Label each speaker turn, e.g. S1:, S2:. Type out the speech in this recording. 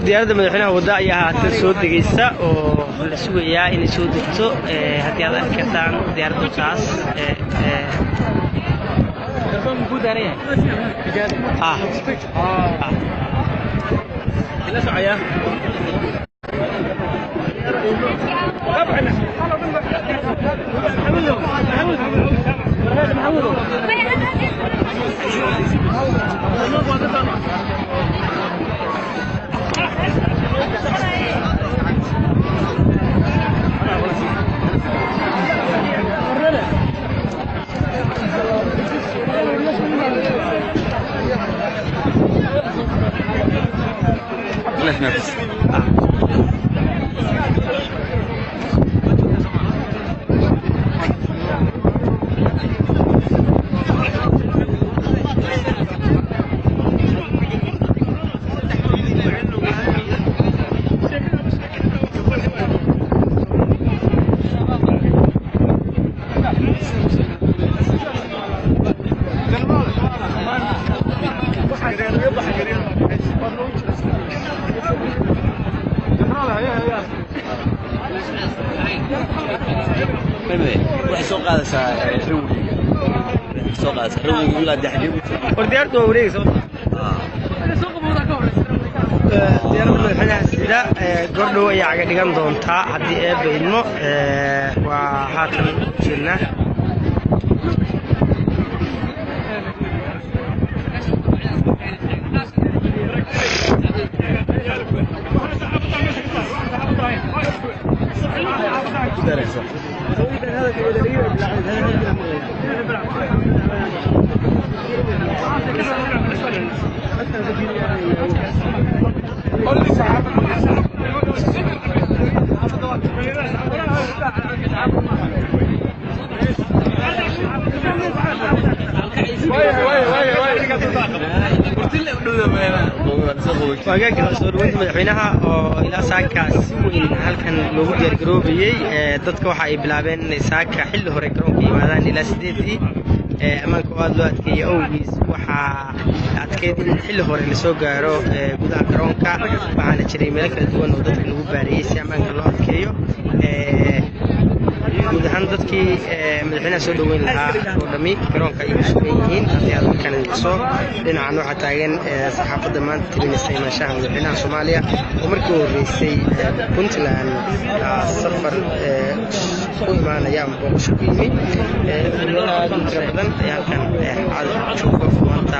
S1: Diyaaradda madaxweynaha wadda ayaa haatan soo degaysa oo la sugayaa inay soo degto. Haddii aad arki kartaan diyaaradda taas Diyaaradda madaxweynaha sida goordhow ayaa caga dhigan doontaa haddii Eebba idmo. Waa haatan jeednaa. Waagaagga soo dhaweynta madaxweynaha oo ilaa saaka si weyn halkan loogu diyaargaroobayey. Dadka waxa ay bilaabeen inay saaka xilli hore garoonka yimaadaan ilaa 8dii. Ammaanka oo aada loo adkeeyey awgiis waxaa adkeyd in xilli hore lasoo gaaro gudaha garoonka, waxaana jiray meelo kala duwan oo dadka lagu baariyey si ammaanka loo adkeeyo. Guud ahaan dadkii madaxweynaha soo dhoweyn lahaa oo dhammi garoonka ay ku sugan yihiin. Haddii aad halkan tuso, dhinacan waxaa taagan saxaafadda maanta tirinaysa imaanshaha madaxweynaha Soomaaliya oo markii u horreysay Puntland safar ku imaanaya ama booqasho ku yimi. Wariyaal aad u tiro badan ayaa halkan caada jooga maanta.